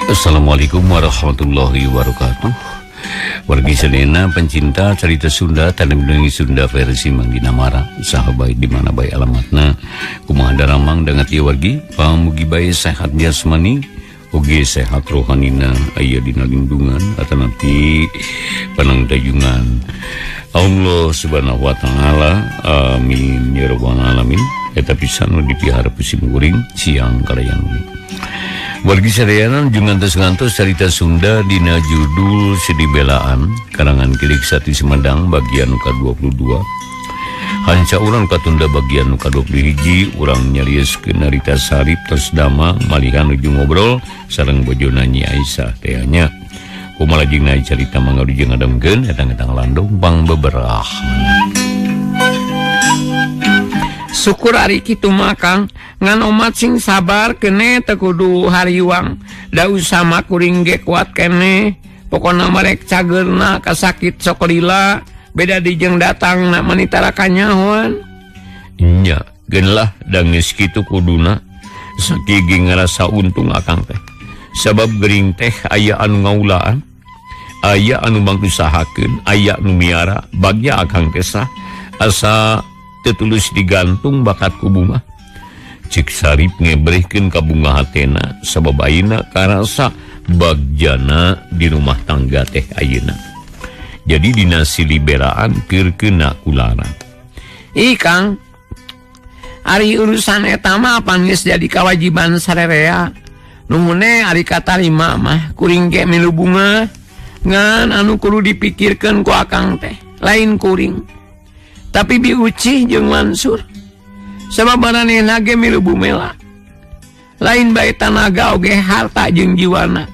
Assalamualaikum warahmatullahi wabarakatuh. Wargi sadayana pencinta cerita Sunda tanah dongeng Sunda versi Mang Dinamara, saha bae di mana bae alamatna, kumaha daramang dangat ieu wargi, pamugi bae sehat jasmani ugi sehat rohanina, aya dina lindungan atanapi panangtayungan Allah Subhanahu wa taala. Amin ya rabbal alamin. Eta pisan nu dipiharep ku simkuring siang kalayan uning. Wargi sadayana jeung ngantos-ngantos carita Sunda dina judul Sidi Belaan karangan Kilik Sati Sumedang bagian nu ka-22. Hanca urang katunda bagian nu ka-21 urang nyarioskeun harita Sarip tos damang malihan nuju ngobrol sareng bojona Nyi Aisyah teh nya. Kumaha lajengna carita mangga dijeng ngademkeun etang-etang landung pang beberah. Syukur ari kitu mah Kang, ngan omat sing sabar kene teu kudu hariwang. Da usama kuring ge kuat kene. Pokona marek cageurna kasakit sok lila, beda dijeng datangna manitara kanyahoan. Nya, geun lah da geus kitu kuduna. Sakigi ngarasa untung akang teh. Sabab gering teh aya anu ngaulaan, aya anu mangusahakeun, aya nu miara, bagya akang teh sah asa tetulus digantung bakat ku bunga. Cik Sarip ngebrehkeun ka bunga hatena sabab ayeuna karasa bagjana di rumah tangga teh ayeuna. Jadi dina siliberaan keur keuna kularan. Ih Kang, ari urusan eta mah pan geus jadi kawajiban sarerea. Nuhune ari katarima mah kuring ge milu bunga ngan anu kudu dipikirkeun ku akang teh lain kuring. Tapi biucih jeung Mansur. Sabab maranehna ge milu bumela. Lain bae tanaga oge harta jeung jiwana.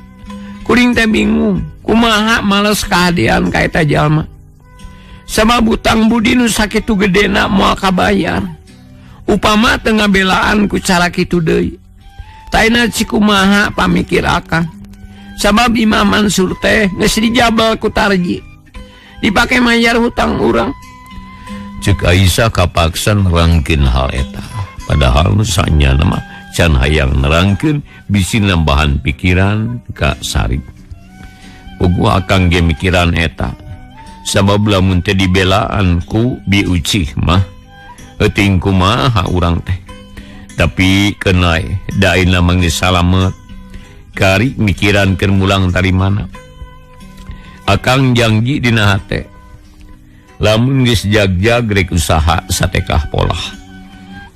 Kuring teh bingung, kumaha males kahadean ka eta jalma. Sabab utang budi nu sakitu gedena moal kabayar. Upama teu ngabelaan ku cara kitu deui. Taina cikumaha pamikir akang. Sabab Imam Mansur teh geus dijabel ku Tarji. Dipake mayar hutang urang. Cek Aisyah kapaksa nerangkeun hal eta. Padahal nu sanyana mah can hayang nerangkeun bisi nambahan pikiran ka Sarip. Puguh akang ge mikiran eta. Sabab lamun teh dibelaan ku biucih mah euting kumaha urang teh. Tapi kenai da ayeuna mah geus salamet. Kari mikiran keur mulang tarimana. Akang janji dina hate. Lamun geus jagjag rek usaha satekah polah.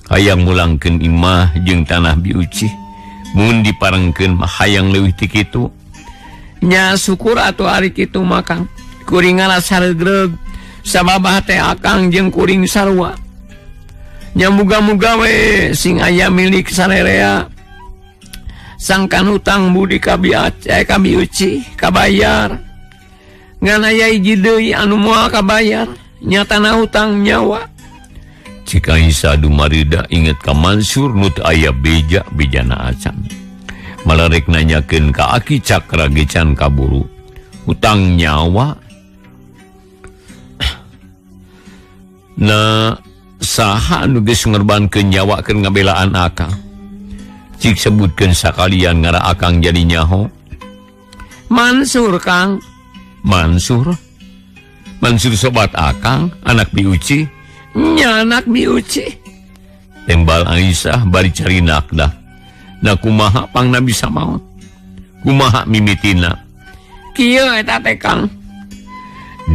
Hayang mulangkeun imah jeung tanah biucih. Mun diparengkeun mah hayang leuwih ti kitu. Nya syukur atuh ari kitu mah Kang. Kuring ngarasa regreg sabab hate akang jeung kuring sarua. Nya muga-muga we sing aya milik sarerea. Sangkan hutang budi ka biucih kabayar. Ngan aya hiji deui anu moal kabayar, nyatana hutang nyawa. Cik Aisyah dumarida inget ka Mansur nu teu aya beja bejana acan. Malah rek nanyakeun ka Aki Cakra ge can kaburu. Hutang nyawa. Na saha anu geus ngorbankeun nyawa keur ngabelaan akang? Cik sebutkeun sakalian ngara akang jadi nyaho. Mansur Kang. Mansur? Mansur sobat akang, anak biuci? Nya anak biuci. Tembal Aisyah bari cari nakdah. Na kumaha pangna bisa maot? Kumaha mimitina? Kieu eta teh Kang.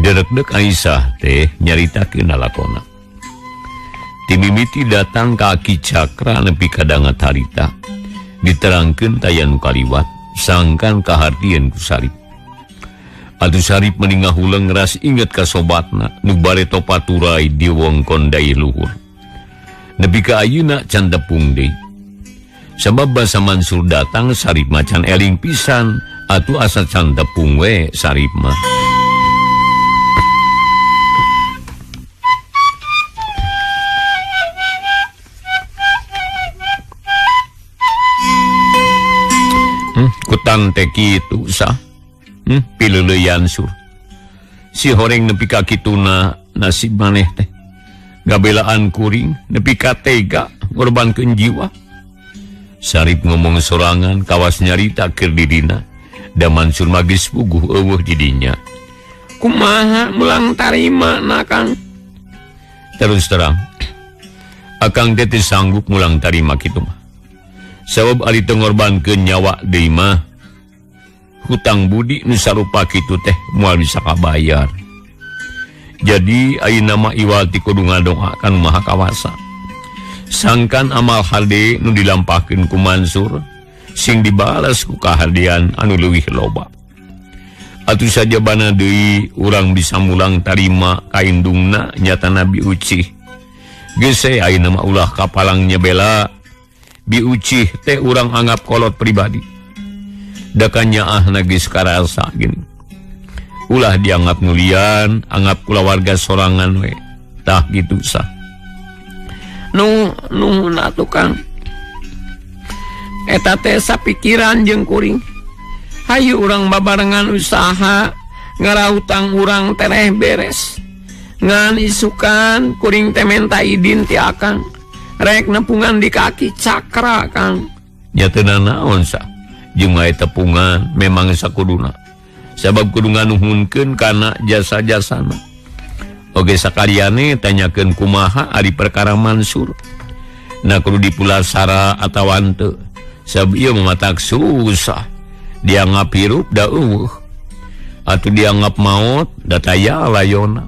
Derekdek Aisyah teh nyaritakeun lalakona. Timimiti datang ka Aki Cakra nepi ka dangat harita. Diterangkeun taya nu kaliwat, sangkan kahartieun ku Sarip. Atuh Sarip meni ngahuleng ras inget ka sobatna nu bareto paturai di wongkon dai luhur. Nepi ka ayeuna can tepung deui. Sabab basa Mansur datang Sarip mah can eling pisan, atuh asa can tepung we Sarip mah. Kutan teh kitu sah. Pileuleyan sur. Si horeng nepi ka kituna nasib maneh teh. Gabelaan kuring nepi ka tega ngorbankeun jiwa. Sarip ngomong sorangan kawas nyarita keur dirina. Da Mansur magis puguh eueuh di dinya. Kumaha mulang tarima na Kang? Terus terang, akang teh teu sanggup mulang tarima kitu mah. Sabab ari teu ngorbankeun nyawa deui mah hutang budi nu sarupa kitu teh moal bisa kabayar. Jadi ayeuna mah iwal ti kudu ngadoa ka Nu Maha Kawasa. Sangkan amal hade nu dilampahkeun ku Mansur sing dibales ku kahadean anu leuwih loba. Atuh sajabana deui urang bisa mulang tarima kaindungna nyata Nabi Ucih. Geus ayeuna mah ulah kapalang nyebela Bi Ucih teh urang anggap kolot pribadi. Da kanyaahna geus karasa gini. Ulah dianggap nulian, anggap kulawarga sorangan we. Tah kitu sah. Nu nuhun atuh Kang. Eta teh sapikiran jeung kuring. Hayu urang babarengan usaha ngarahutang urang tereh beres. Ngan isukan kuring teh menta idin ti akang. Rek nepungan di kaki cakra Kang. Nya teu nanaon sah. Jeung wae tepungan memang sakuduna. Sabab kudu nganuhunkeun kana jasa-jasana. Oge sakaliane tanyakeun kumaha ari perkara Mansur. Nah kudu dipulasara atawa henteu. Sabab ieu mah susah. Dianggap hirup da eueuh. Atuh dianggap maot da taya layona.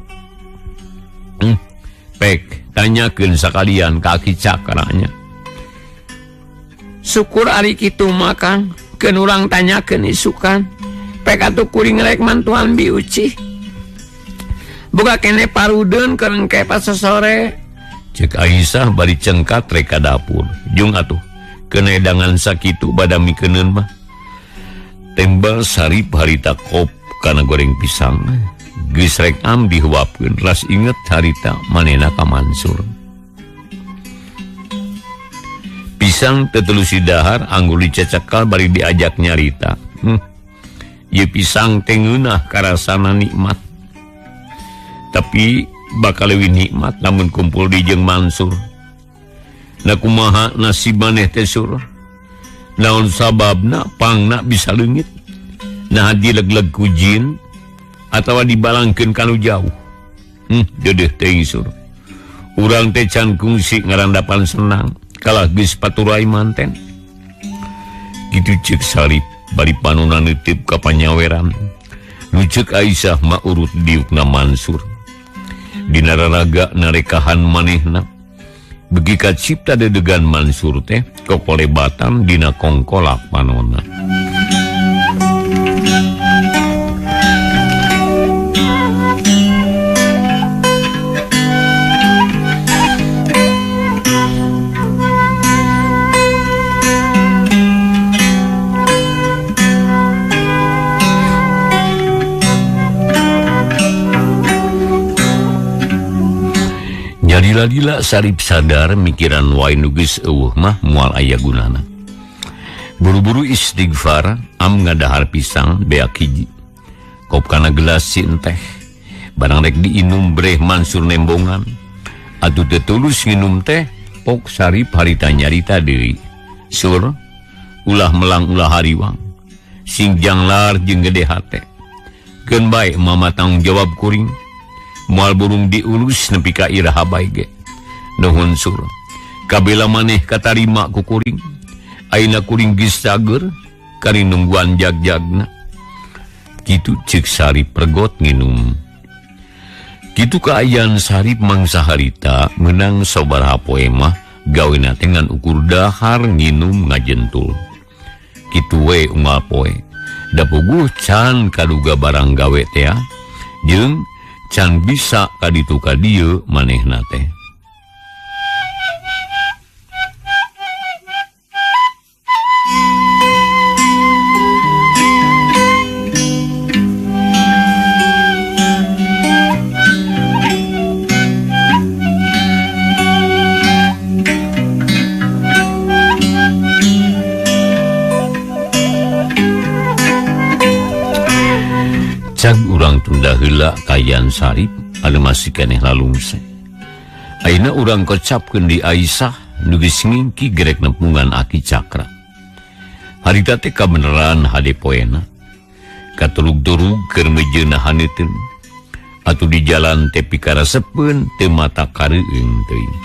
Pek tanyakeun sakalian ka Aki Cakranya. Syukur ari kitu mah Kang, keun urang tanyakeun isukan. Pek atuh kuring rek mantuan Bi Ucih. Boga kene parudeun keur engke pasosore. Cek Aisyah bari cengkat rek ka dapur. Jung atuh keun edangan sakitu bada mikeuneun mah. Tembal Sarip harita kop kana goreng pisang. Geus rek am dihuapkeun ras inget harita manehna ka Mansur. Pisang teu telusi dahar anggur dicecekal bari diajak nyarita. Ieu pisang teh ngeunah karasana nikmat. Tapi bakal leuwih nikmat lamun kumpul di jeung Mansur. Na kumaha nasib maneh teh Sur? Naon sababna pangna bisa leungit? Nah dileg-leg ku jin atawa dibalangkeun ka nu jauh. Deudeuh teuing Sur. Urang teh can kungsi ngarandapan senang kalah geus paturai manten. Kitu ceuk Sarip bari panona neuteup ka panyaweran. Nu ceuk Aisyah mah urut diukna Mansur. Dina raraga narekahan manehna. Begi kacipta dedegan Mansur teh kokolebatan dina kongkolak panona. Nyalila-lila Sarip sadar mikiran wae nu geus eueuh mah moal aya gunana. Buru-buru istighfar am ngadahar pisang beak hiji. Kop kana gelas si enteh. Barang rek diinum breh Mansur nembongan. Atuh teu tulus nginum teh, pok Sarip harita nyarita deui. Sur, ulah melang ulah hariwang. Sing janglar jeung gede hate. Keun bae mama tanggung jawab kuring. Moal burung diulus nepi ka iraha bae ge. Nuhun Sur. Kabela maneh katarima ku kuring. Ayeuna kuring geus cager kari nungguan jag-jagna. Kitu ceuk Sarip pergot nginum. Kitu kaayaan Sarip mangsa harita meunang sabaraha poe mah gawena teh ngan ukur dahar nginum ngajentul. Kitu we unggal poe. Da puguh can kaduga barang gawe teh jeung can bisa kaditu ka dieu manehna teh. Cag urang tunda heula kaayaan Sarip anu masih keneh lalungse. Ayeuna urang kocapkeun di Aisyah nu geus ngingki gerek nepungan Aki Cakra. Harita teh kabeneran hade poena. Katurug-turug keur mejeuna haneuteun. Atuh di jalan teh pikarasepeun teu mata kareueung teuing.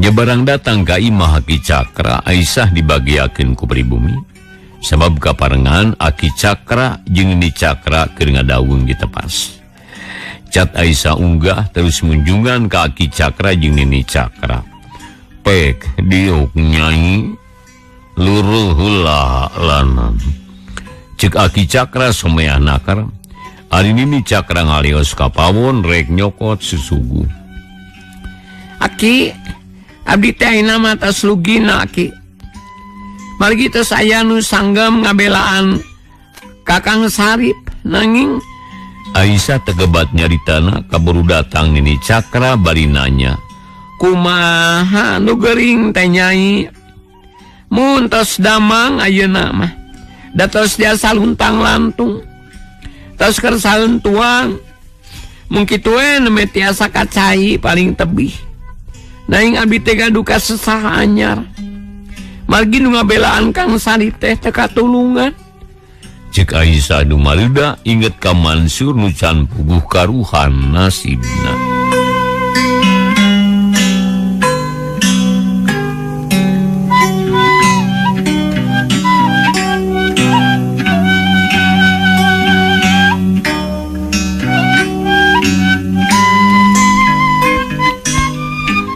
Nyebarang datang ka imah Aki Cakra, Aisyah dibagiakeun ku pribumi. Sabab kaparengan Aki Cakra jeung Nini Cakra keur ngadaweung di tepas. Cat Aisyah unggah terus munjungan ka Aki Cakra jeung Nini Cakra. Pek diuk nyai luruh heula lanan. Cek Aki Cakra someah nakar. Ari Nini Cakra ngalios ka pawon rek nyokot susugu. Aki, abdi teh ayeuna mah tos lugina Aki. Margi tos aya nu sanggem ngabelaan Kakang Sarip nanging Aisyah tegebat nyaritana kaburu datang Nini Cakra bari nanya. Kumaha nu gering teh nyai? Mun tos damang ayeuna mah. Da tos tiasa luntang lantung. Tos kersaeun tuang. Mun kitu we nembe tiasa kacai paling tebih. Nanging abdi teh gaduh kasesah anyar. Margi nu ngabelaan Kang Sarip teh teu katulungan. Cek Aisyah nu mareuda inget ka Mansur nu can puguh karuhan nasibna.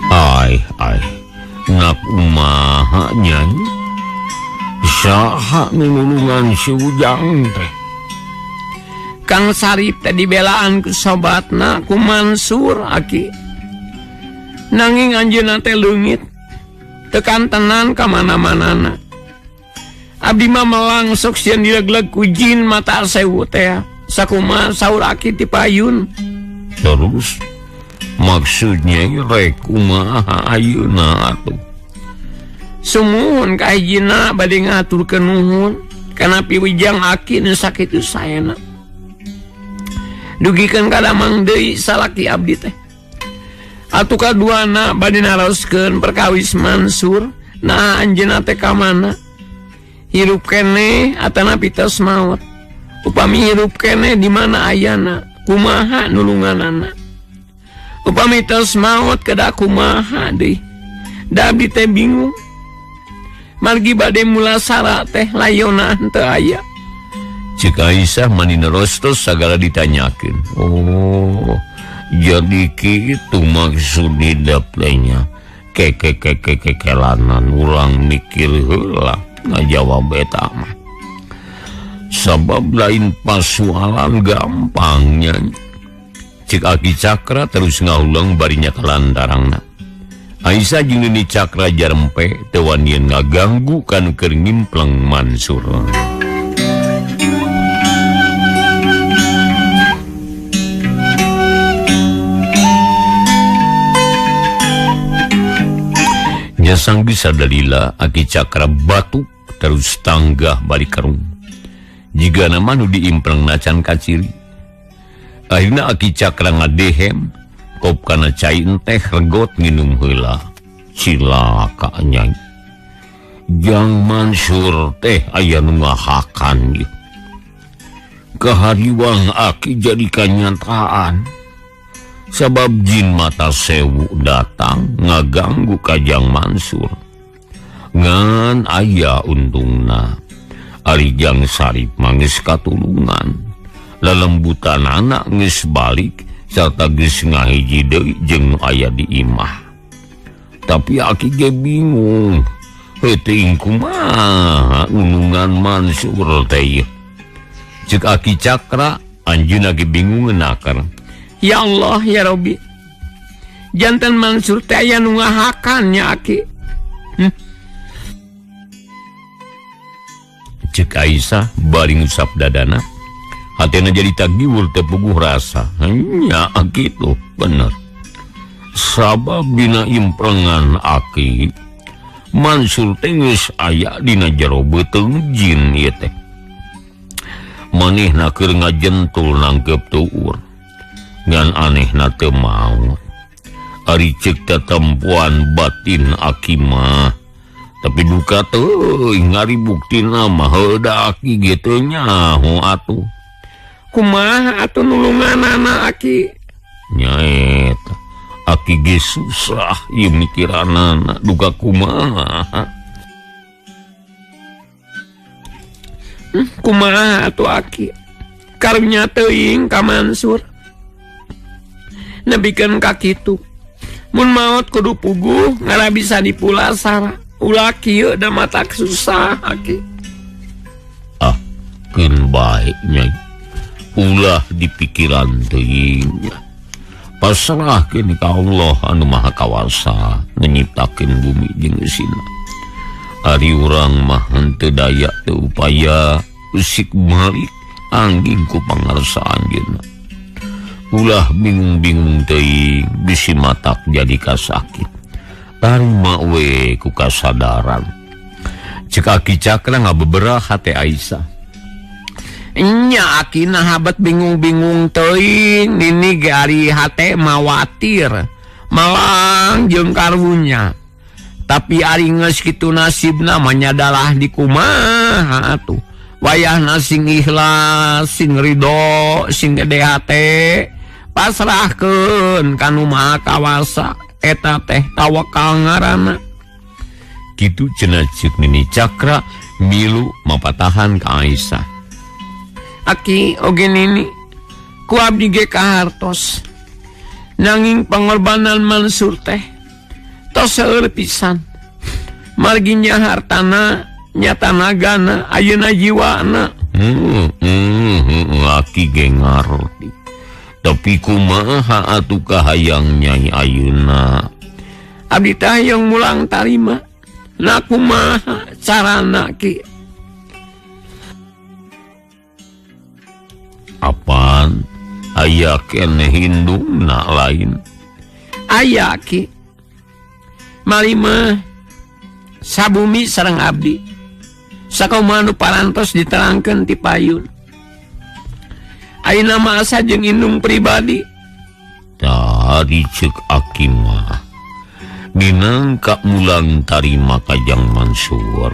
Ai ai nak kumaha nyai? Saha nulungan si Ujang teh? Kang Sarip teh dibelaan ku sobatna ku Mansur Aki. Nanging anjeunna teh leungit teu kantenan ka mana-manana. Abdi mah melang sok sieun dilegleg ku jin mata sewu teh. Sakumaha saur Aki ti payun. Terus maksudnya rek kumaha ayeuna atuh? Sumuhun ka hijina bade ngaturkeun nuhun kana piwijang Aki nu sakitu saena. Dugikeun ka damang deui salaki abdi teh. Atuh kaduana bade naroskeun perkawis Mansur, nah anjeunna teh ka mana? Hirup keneh atanapi tos maot? Upami hirup keneh di mana ayana? Kumaha nulunganana? Upami tos maot kedah kumaha deui? Da abdi teh bingung. Margi bade mulasara teh layona teu aya. Cek Aisyah mani nerostos sagala ditanyakeun. Oh, jadi kitu maksud didaptenya. Kekekekekelanan urang mikir heula ngajawab eta mah. Sabab lain pasualan gampangnya. Cek Aki Cakra terus ngahulang barinya kalantarangna. Aisyah jeung Nini Cakra jarempe teu wanian ngaganggu kanu keur ngimpleng Mansur. Nyasang bisa dalila Aki Cakra batuk terus tanggah balik karung. Jigana mah nu diimpleng nacan kaciri. Akhirna Aki Cakra ngadehem kop kana cai teh regot nginum heula. Cilaka nyai. Jang Mansur teh aya nu ngahakan ieu. Kahariwang Aki jadi kanyataan. Sabab jin mata sewu datang ngaganggu ka Jang Mansur. Ngan aya untungna. Ari Jang Sarip mah geus katulungan. Lelembutanana geus balik sarta geus ngahiji deui jeung nu aya di imah. Tapi Aki ge bingung. Heuting kumaha unungan Mansur teh. Cek Aki Cakra anjeunna ge bingung nakar. Ya Allah ya Rabbi. Jantan Mansur teh aya nu ngahakan nya Aki. Cek Aisyah bari ngusap dadana. Hatena jadi tagiwul teu puguh rasa. Nya kitu bener. Sabab dina imprengan Aki Mansur teh geus aya dina jero beuteung jin ieu teh. Manehna keur ngajentul nangkep tuur. Ngan anehna teu maot. Ari ceuk tatempuan batin Aki mah Tapi duka teuing ngari buktina mah heuh da aki ge teu nyaho atuh. Kumaha atuh nulunganana aki? Nyaeta aki ge susah ieu mikiranana duka kumaha. Kumaha atuh aki? Karunya teuing ka Mansur. Nebikeun ka kitu. Mun maot kudu puguh ngara bisa dipulasara. Ulah kieu da mata susah aki. Ah, keun bae nyai. Ulah dipikiran teuing. Pasrahkeun ka Allah anu Maha Kawasa nyiptakeun bumi jeung eusina. Ari urang mah henteu daya teu upaya usik malik angging ku pangarsa anjeunna. Ulah bingung-bingung teuing bisi matak jadi kasakit. Tarima we ku kasadaran. Cek Aki Cakra ngabeberah hate Aisyah. Nya aki nah habat bingung-bingung teuing nini ge ari hate mawatir malang jeung karunya. Tapi ari geus kitu nasibna mah nyadalah di kumaha atuh. Wayahna sing ikhlas, sing ridho, sing gede hate, pasrahkeun ka nu Maha Kawasa. Eta teh tawakal ngaranna. Kitu cenah ceuk Nini Cakra milu mapatahan ka Aisyah. Aki oge nini ku abdi ge kahartos. Nanging pangorbanan Mansur teh tos seueur pisan. Margi nya hartana, nya tanagana, ayeuna jiwana. Aki ge ngarti. Tapi kumaha atuh kahayang nyai ayeuna? Abdi teh hayang mulang tarima. Na kumaha carana ki? Apaan? Aya keneh indungna lain. Aya ki. Malima sabumi sareng abdi. Sakumaha nu parantos diterangkeun ti payun. Ayeuna mah asa jeung indung pribadi. Tadi ceuk aki mah minangka mulang tarima kajang Mansur.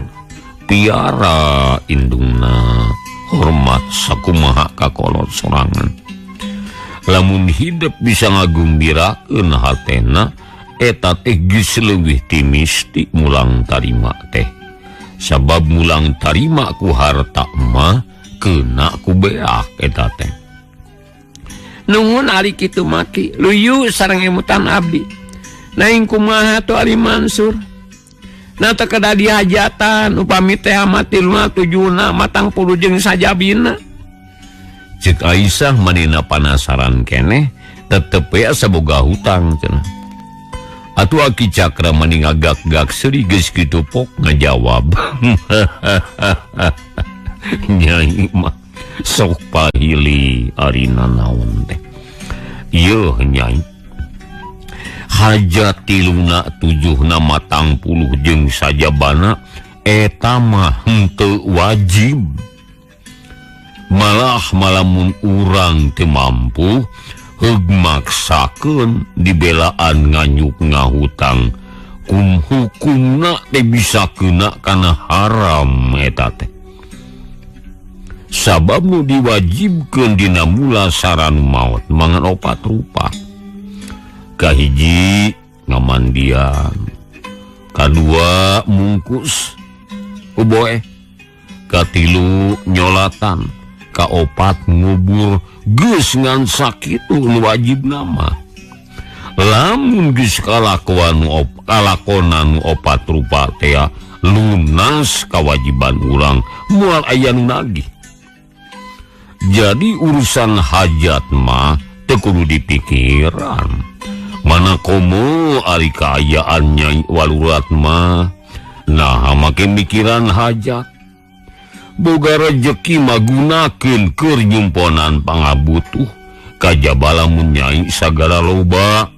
Piara indungna hormat sakumaha kakolot sorangan. Lamun hidup bisa ngagumbirakeun hatena eta teh geus leuwih ti mistik mulang tarima teh. Sabab mulang tarima ku harta mah kena ku beak eta teh. Nuhun ari kitu maki luyu sareng emutan abdi. Naing kumaha tuh ari Mansur? Na teu kedah dihajatan upami teh matilna tujuna matang puluh jeung sajabina. Cek Aisyah manina panasaran keneh tetep we asa boga hutang cenah. Atuh Aki Cakra mani ngagak-gak seuri geus kitu pok ngajawab. Nyai mah sok pahili arina naon teh. Ieu nyai hajat tiluna tujuhna matang puluh jeung sajabana eta mah henteu wajib. Malah malamun urang teu mampu heug maksakeun dibelaan nganyuk ngahutang kum hukumna teh bisa kena kana haram eta teh. Sabab nu diwajibkeun dina mula saran maot mangan opat rupa. Kahiji ngamandian, kadua mungkus uboe, katilu nyolatan, kaopat ngubur. Geus ngan sakitu nu wajib nama. Lamun geus kalakuan kalakonan opat rupa teh lunas kewajiban urang moal aya nu nagih. Jadi urusan hajat mah teu kudu dipikiran. Mana komo ari kaayaan nyai walurat mah nah make mikiran hajat. Boga rejeki mah gunakeun keur nyumponan pangabutuh. Kajaba lamun nyai sagala loba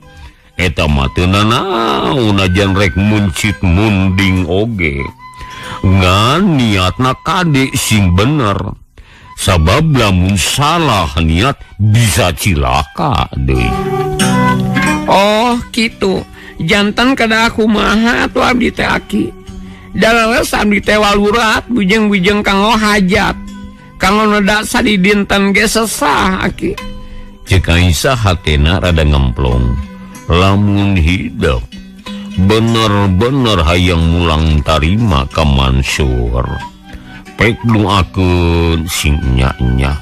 eta mah teu nanaon najan rek muncit munding oge. Ngan niatna kade sing bener. Sabab lamun salah niat bisa cilaka deui. Oh gitu. Jantan kada kumaha atuh abdi teh aki. Dalares abdi teh walurat bujeng-bujeng kanggo hajat. Kanggo nedak sadidinten ge sesah aki. Cek Aisyah hatena rada ngemplong. Lamun hidup bener-bener hayang mulang tarima ka Mansur. Pek doakeun sing nya-nya.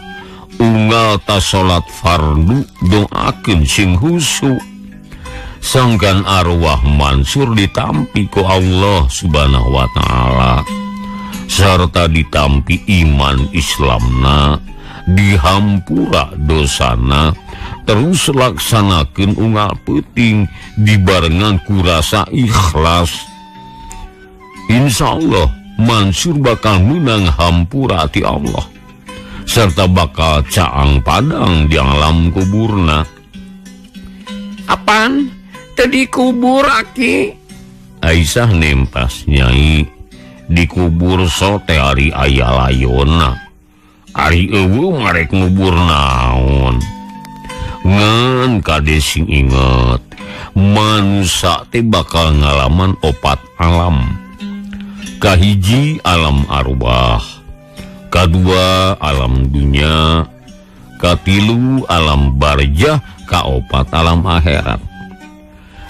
Unggal ta salat fardu doakeun sing husu. Sangkan arwah Mansur ditampi ku Allah Subhanahu wa taala serta ditampi iman Islamna, dihampura dosana, terus laksanakeun unggal peuting dibarengan ku rasa ikhlas. Insyaallah Mansur bakal menang hampura ti Allah serta bakal caang padang di alam kuburna. Apaan? Teu dikubur aki? Aisyah nempas nyai dikubur sote ari aya layona. Ari eueuh marek ngubur naon. Ngan kade sing inget, manusa teh bakal ngalaman opat alam. Kahiji alam arwah, kadua alam dunya, katilu alam barjah, kaopat alam akhirat.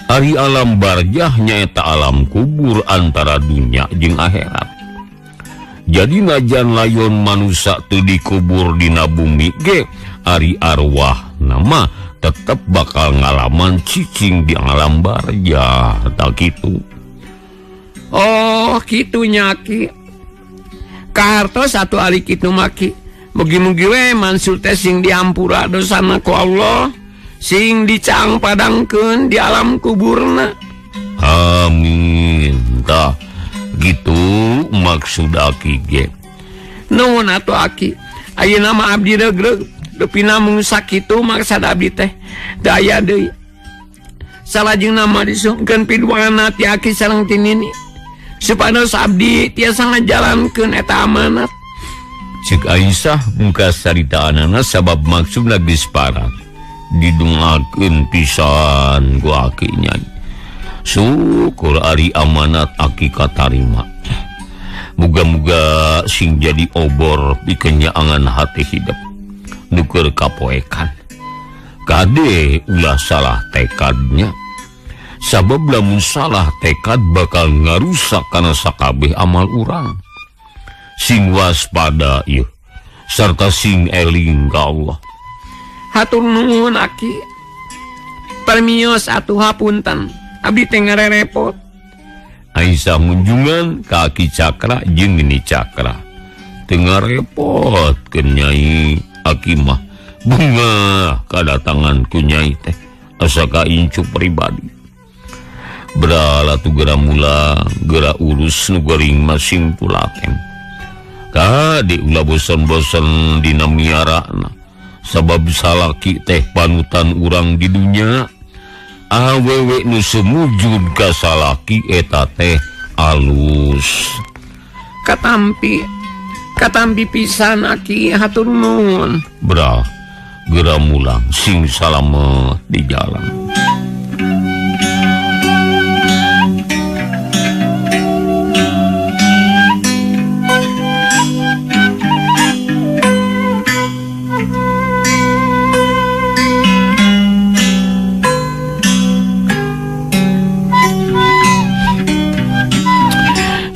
Ari alam barjah nyaeta alam kubur antara dunya jeung akhirat. Jadi najan layon manusa teu dikubur dina bumi ge, ari arwah nama tetep bakal ngalaman cicing di alam barjah tak kitu. Oh, kitu nya ki. Kahartos satu ari kitu maki. Mugi-mugi we Mansur teh sing diampura dosana ku Allah, sing dicang padangkeun di alam kuburna. Amin. Tah gitu maksud aki ge. Nuhun atuh aki. Ayeuna mah abdi regreg dupi namung sakitu maksad abdi teh. Teu aya deui. Salajengna mah disungkeun piduana ti aki sareng ti nini. Supados abdi tiasa ngajalankeun eta amanat. Cek Aisyah muka saritaanana sabab maksudna geus parah. Didungakeun pisan ku aki nya. Syukur ari amanat aki katarima. Muga-muga sing jadi obor pikeun nyaangan hati hidup. Nu keur kapoekan. Kade ulah salah tekadnya. Sabab lamun salah tekad bakal ngarusak kana sakabeh amal urang. Sing waspada ieu sarta sing eling ka Allah. Hatur nuhun aki. Permios atuh hapunten. Abdi teh ngarerepot. Aisyah munjungan ka Aki Cakra jeung Nini Cakra. Teu ngarepot keun nyai aki mah bunga kadatangan ku nyai teh asa ka incu pribadi. Berala tu gera mula gera urus nu gering masing pulaten. Kade ulah bosen-bosen dina miarana. Sabab salaki teh panutan urang di dunya. Awewe nu sumujud ka salaki eta teh alus. Katampi pisan aki hatur nuhun. Brah gera mulang sing salamet di jalan.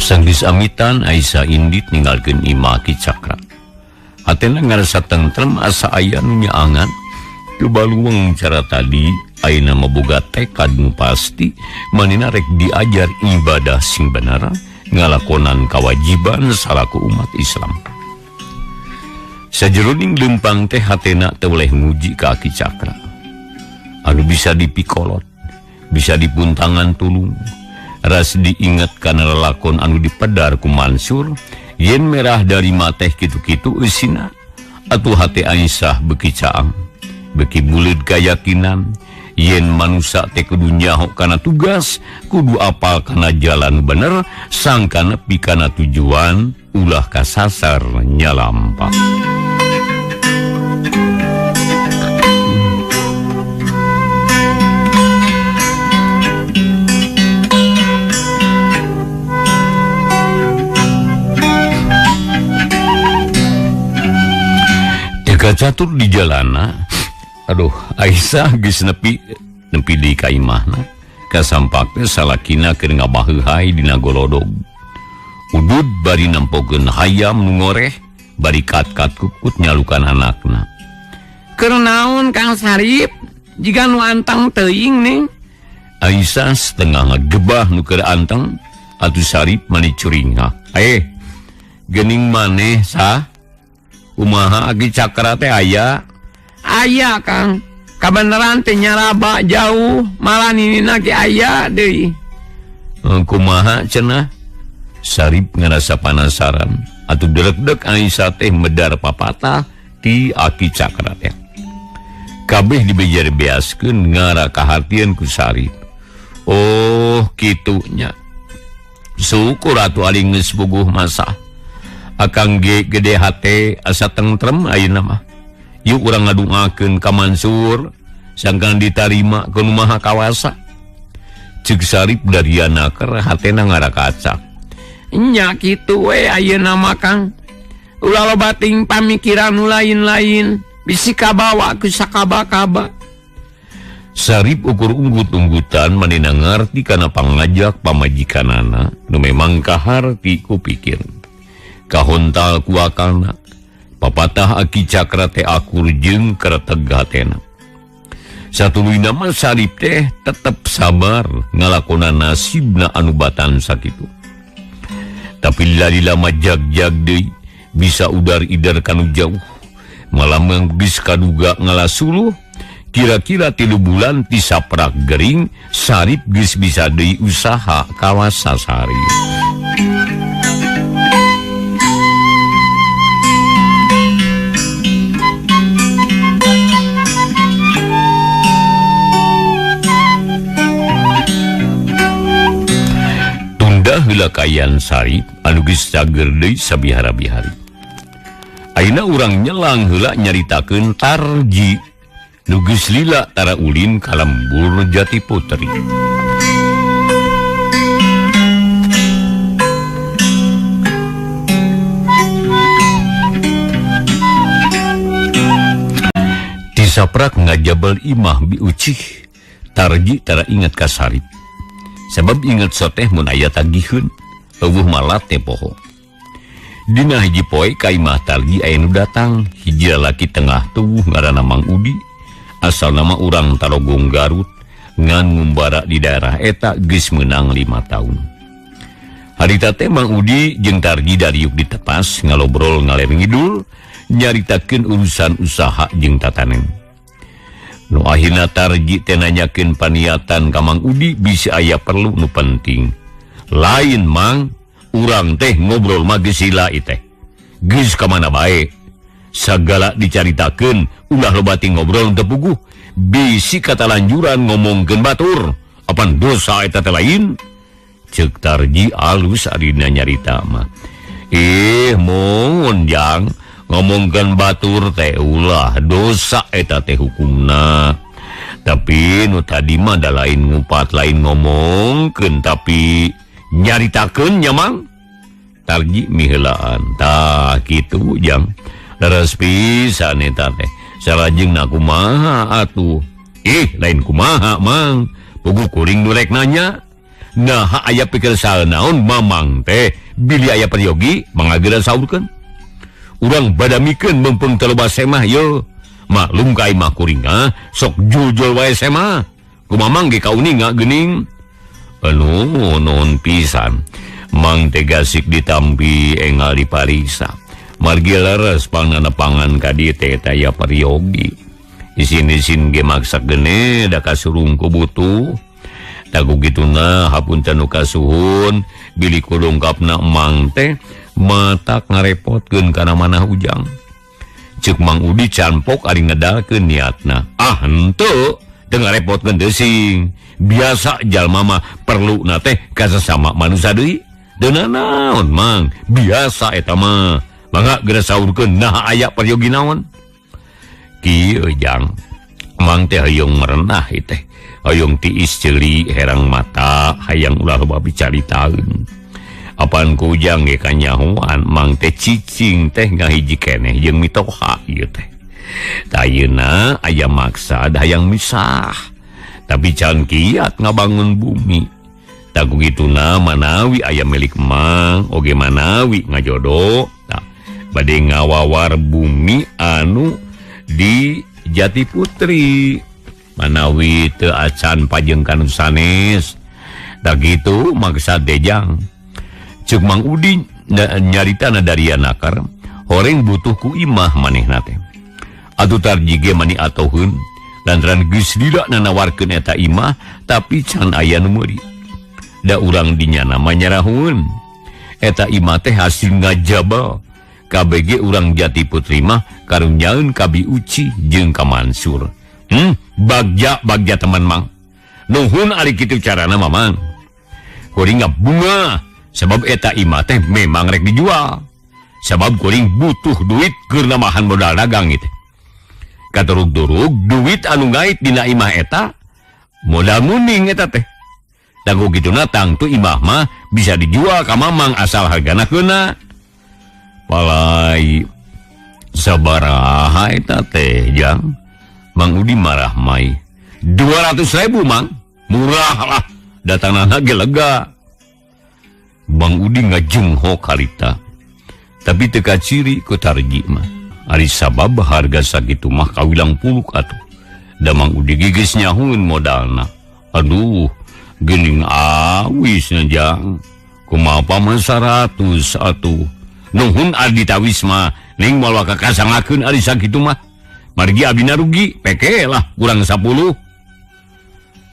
Sanggis amitan Aisyah indit ninggalkeun imah Ki Cakra. Hatena ngarasa tentrem asa aya nu nyaangan. Teu baluweung cara tadi ayeuna mah boga tekad nu pasti manehna rek diajar ibadah sing bener ngalakonan kawajiban salaku umat Islam. Sajeroning leumpang teh hatena teu weleh muji ka Ki Cakra. Anu bisa dipikolot, bisa dipuntangan tulung. Ras diinget kana lelakon anu dipedar ku Mansur, yen merah dari mateh kitu-kitu eusina. Atuh hate Aisyah beuki caang, beuki buleud kayakinan yen manusa teh kudu nyaho kana tugas, kudu apal kana jalan bener, sangkana nepi kana tujuan, ulah kasasar nyalampak. Kacatur di jalana, aduh Aisyah geus nepi nepi di ka imahna. Kasampak teh salakina keur ngabaheuhai dina golodog. Udud bari nempokeun hayam nu ngoreh, bari kat-kat kukut nyalukan anakna. Keur naon Kang Sarip? Jiga nu antang teuing ning. Aisyah setengah ngagebah nu keur anteng, atuh Sarip mani curingah. Gening maneh sah? Kumaha Aki Cakra teh aya? Aya Kang. Kabeneran teh nyaraba jauh, malah ninina ge aya deui. Kumaha cenah? Sarip ngarasa panasaran. Atuh deleg-deg Aisyah teh medar papatah ti Aki Cakra teh. Kabeh dibejar beaskeun ngara kahartieun ku Sarip. Oh, kitunya. Syukur atuh aling geus puguh masah. Akang ge gede hate asa tentrem ayeuna mah. Yuk urang ngadungakeun ka Mansur sangkan ditarima ke nu Maha Kawasa. Ceuk Sarip dariana keur hatena ngarakacak. Nya kitu we ayeuna mah Kang. Ulah loba ting pamikiran nu lain-lain, bisi kabawa ku sakaba-kaba. Sarip ukur unggut-unggutan manehna ngarti kana pangajak pamajikanana nu memang kaharti ku pikir. Kahontal ku akalna. Papatah Aki Cakra teh akur jeung kereteg hatena. Satuluyna mah Sarip teh tetep sabar ngalakonan nasibna anu batan sakitu. Tapi lali lama jag-jag deui bisa udar-idar kanu jauh. Malah geus kaduga ngalasuluh kira-kira 3 bulan ti saprak gering Sarip geus bisa deui usaha kawasa Sarip. Heula kayan Sarip anu geus cager deui sabihara-bihari. Ayeuna urang nyelang heula nyaritakeun Tarji nu geus lila tara ulin ka lembur Jati Putri. Tisaprak ngajabel imah biucih, Tarji tara ingat ka Sarip. Sebab inget soteh mun aya tagiheun, eueuh malat teh poho. Dina hiji poe ka imah Tarji aya nu datang, hiji lalaki tengah tubuh ngaranna Mang Udi, asal nama urang Tarogong Garut, ngan ngumbara di daerah eta geus meunang 5 tahun. Harita teh Mang Udi jeung Tarji dariuk ditepas ngalobrol ngaler ngidul, nyaritakeun urusan usaha jeung tatanen. Nu akhirna Tarji teh nanyakeun paniatan ka Mang Udi bisi aya perlu nu penting. Lain Mang, urang teh ngobrol mah geus sila ieu teh. Geus ka mana bae. Sagala dicaritakeun ulah loba ting ngobrol teu puguh. Bisi katalanjuran ngomongkeun batur. Apan dosa eta teh lain? Ceuk Tarji alus arina nyarita mah. Mun jang ngomongkeun batur teh ulah dosa eta teh hukumna. Tapi nu tadi mah da lain ngupat lain ngomongkeun tapi nyaritakeun nya Mang. Tarji miheulaan. Tah kitu jang. Leres pisan eta teh. Salajengna kumaha atuh? Lain kumaha Mang. Puguh kuring nu rek nanya. Nah aya pikir naon Mamang teh bilih aya peryogi mangagera saurkeun. Urang badamikeun meungpeung teu loba semah ye. Maklum ka imah kuring ah sok jujul wae semah. Ku Mamang ge kauninga geuning. Anu nuhun pisan. Mang teh gasik ditampi engal dipariksa. Margi leres panganapangan ka dieu teh eta aya peryogi. Isin-isin ge maksa gene da kasurung ku butuh. Tagu kituna hapunten nu kasuhun bilih kudongkapna Mang teh matak ngarepotkeun kana manah ujang. Ceuk Mang Udi canpok ari ngedalkeun niatna. Ah henteu, teu ngarepotkeun teu sing. Biasa jalma mah perluna teh ka sasama manusia deui. Teu nanaon Mang, biasa eta mah. Mangga geura saurkeun naha aya peryogi naon. Kieu jang, Mang teh hoyong merenah ieu teh. Hoyong tiis ceuli herang mata, hayang ulah loba bicaritaeun. Apan ku ujang ge kanyahoan Mang teh cicing teh ngahiji keneh jeung mitoha ieu teh. Tayeuna aya maksad hayang misah tapi can kiat ngabangun bumi. Taku gituna manawi aya milik Mang oge manawi ngajodoh tah bade ngawawar bumi anu di Jati Putri manawi teu acan pajeng kanu sanes. Tah kitu maksad dejang. Ceuk Mang Udin nyarita nadaria nakar horeng butuh ku imah manehna teh. Atuh Tarji ge mani atoheun lantaran geus lila nanawarkeun eta imah tapi can aya nu meuli. Da urang dinya nama nyarahun eta imah teh hasil ngajabal KBG urang Jati Putri mah karunyaeun ka Bi Uci jeung ka Mansur. Bagja bagja teman Mang. Nuhun ari kitu carana Mamang. Kuring ngabunga sebab eta imah teh memang rek dijual. Sebab kuring butuh duit keur namahan modal dagang itu. Katurug-turug duit anu ngait dina imah eta modal muning eta teh. Dago kituna tangtu imah mah bisa dijual ka Mamang asal hargana keuna. Palai sabaraha eta teh jang? Mang Udi marah mai. 200.000 Mang. Murah lah. Datanana ge lega. Mang Udi ngajenghok harita. Tapi teu kaciri ku Tarji mah. Ari sabab harga sakitu mah kawilang puluk atuh. Da Mang Udi geus nyahueun modalna. Aduh, geuning awis jang. Kumaha mah 100 atuh. Nuhun adi tawis mah ning moal kakasangakeun ari sakitu mah. Margi abina rugi, peke lah kurang 10.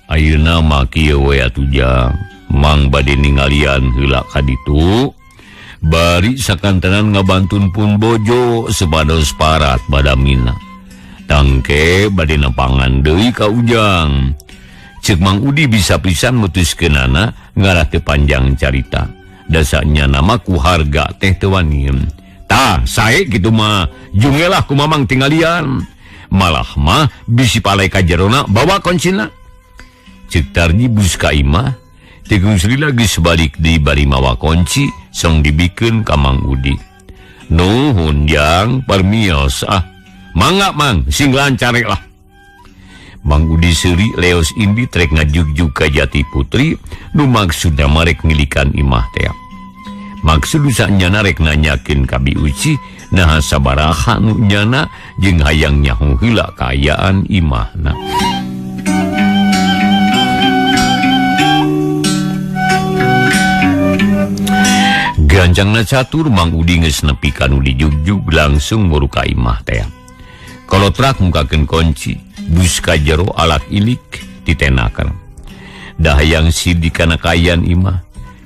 Ayeuna mah kieu we atuh jang. Mang bade ningalian heula ka ditu. Bari sakantenan ngabantun pun bojo supados parat badamina. Tangke bade nepangan deui ka Ujang. Ceuk Mang Udi bisa pisan mutuskeunana ngarah teu panjang carita. Dasanya nama ku harga teh teu wani. Tah sae kitu mah jungelah ku Mamang tinggalian. Malah mah bisi palai ka jerona bawa kuncina. Ceuk Tarji bus ka imah tikung Sri lagi sebalik di bari mawa kunci song dibikeun ka Mang Udi. Nuhun jang permios ah. Mangga Mang sing lancar lah. Mang Udi seuri leos indi trek ngajugjug ka Jati Putri nu maksudna marek ngilikan imah teh. Maksud sanyana rek nanyakeun ka Bi Uci naha sabaraha nu nyana jeung hayang nyaho heula kaayaan imahna. Gancangna catur Mang Udi geus nepi ka nu dijugjug langsung muru ka imah teh. Kolotrak mukakeun kunci, bus ka jero alak ilik ditenakan. Dahayang sidi kana kaayaan imah.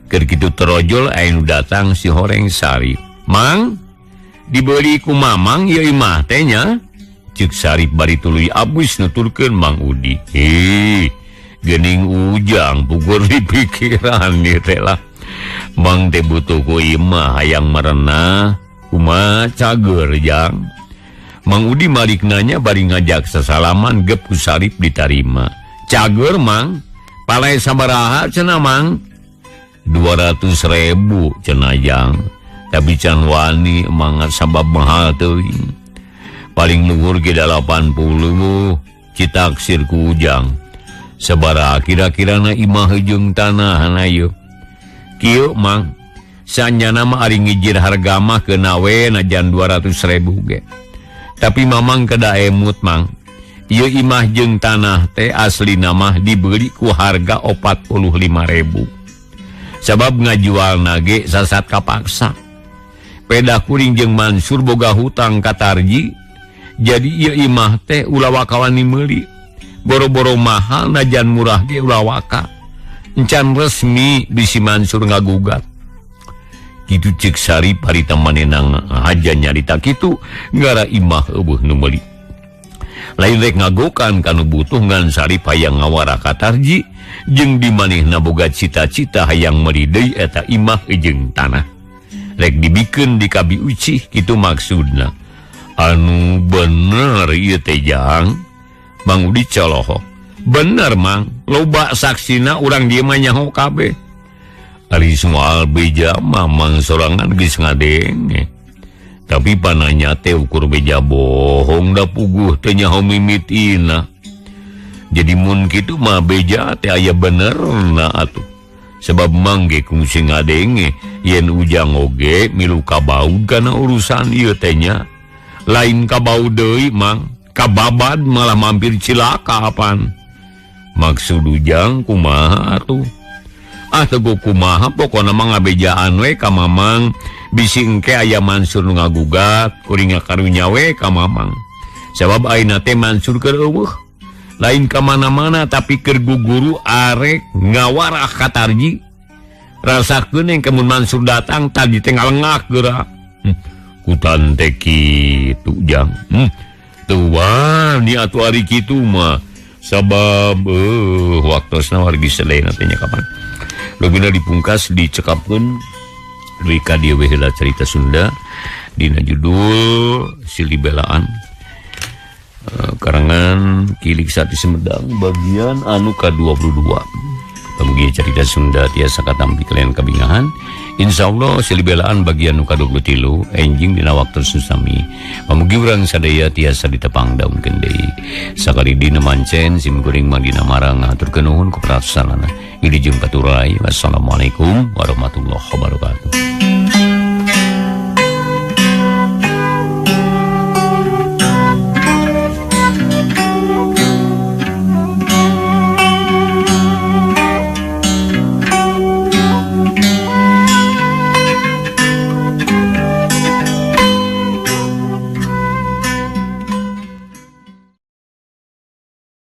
Keur kitu terojol aya nu datang si horeng Sarip. Mang, dibeli ku Mamang ieu imah teh nya. Ceuk Sarip bari tuluy abus nuturkeun Mang Udi. Hih, geuning Ujang pugur di pikiran ieu teh lah. Mang teh butuh ku imah hayang marenah kumaha cager jang. Mang Udi malik nanya bari ngajak sasalaman gep ku Sarip ditarima. Cager Mang, palai sabaraha cenah Mang? 200.000 cenah jang. Tapi can wani mangat sabab mahal teuing. Paling luhur ge 80 citaksir ku Ujang. Sabaraha kira-kirana imah jeung tanah ieu? Kieu Mang, sanyana mah ari ngijir harga mah keuna we najan 200.000 ge. Tapi Mamang kedah emut Mang. Ieu imah jeung tanah teh aslina mah dibeli ku harga 45.000. Sabab ngajualna ge sasat kapaksa. Peda kuring jeung Mansur boga hutang ka Tarji. Jadi ieu imah teh ulah waka wani meuli. Boro-boro mahal najan murah ge ulah waka. Encan resmi bisi Mansur ngagugat. Kitu ceuk Sarip harita manehna haja nyarita kitu ngara imah eueuh nu meuli. Lain rek ngagokan kanu butuh ngan Sarip hayang ngawara ka Tarji jeung di manehna boga cita-cita hayang meuli deui eta imah jeung tanah. Rek dibikeun di ka Bi Uci kitu maksudna. Anu bener ieu teh jang. Mang Udi colohok. Bener Mang, loba saksina urang dieu mah nyaho kabeh. Ari soal beja mah Mang sorangan geus ngadenge. Tapi pananya teh ukur beja bohong da puguh teh nyaho mimitina. Jadi mun kitu mah beja teh aya benerna atuh. Sebab mangge kungsi ngadenge yen Ujang oge milu kabaud kana urusan ieu teh nya. Lain kabaud deui Mang, kababad malah mampir cilaka apan. Maksud Ujang kumaha atuh? Ah teu kumaha pokona mah ngabejaan we ka Mamang. Bisi engke aya Mansur nu ngagugat kuring karunya we ka Mamang. Sabab ayeuna teh Mansur keur eueuh. Lain ka mana-mana tapi keur guguru arek ngawarah ka Tarji. Rasakeun engke mun Mansur datang Tarji teh ngalengak geura. Kutan teh kitu Jang. Teu wani atuh ari kitu mah. Sabab waktosna wargi sadayana teh nya kapan. Lobina dipungkas dicekapkeun Rika dia we heula cerita Sunda dina judul Silih Belaan karangan Kilik Sati Sumedang bagian anu ka-22. Pamugi cerita Sunda tiasa katampi kalian kabingahan. Insyaallah Silih Belaan bagian nu ka-23 enjing dina waktu susami. Pamugi urang sadaya tiasa ditepang daunkeun deui. Sakali dina mancen sim kuring mah dina marang ngahaturkeun nuhun ku prasanana. Wilujeng paturay. Wassalamualaikum warahmatullahi wabarakatuh.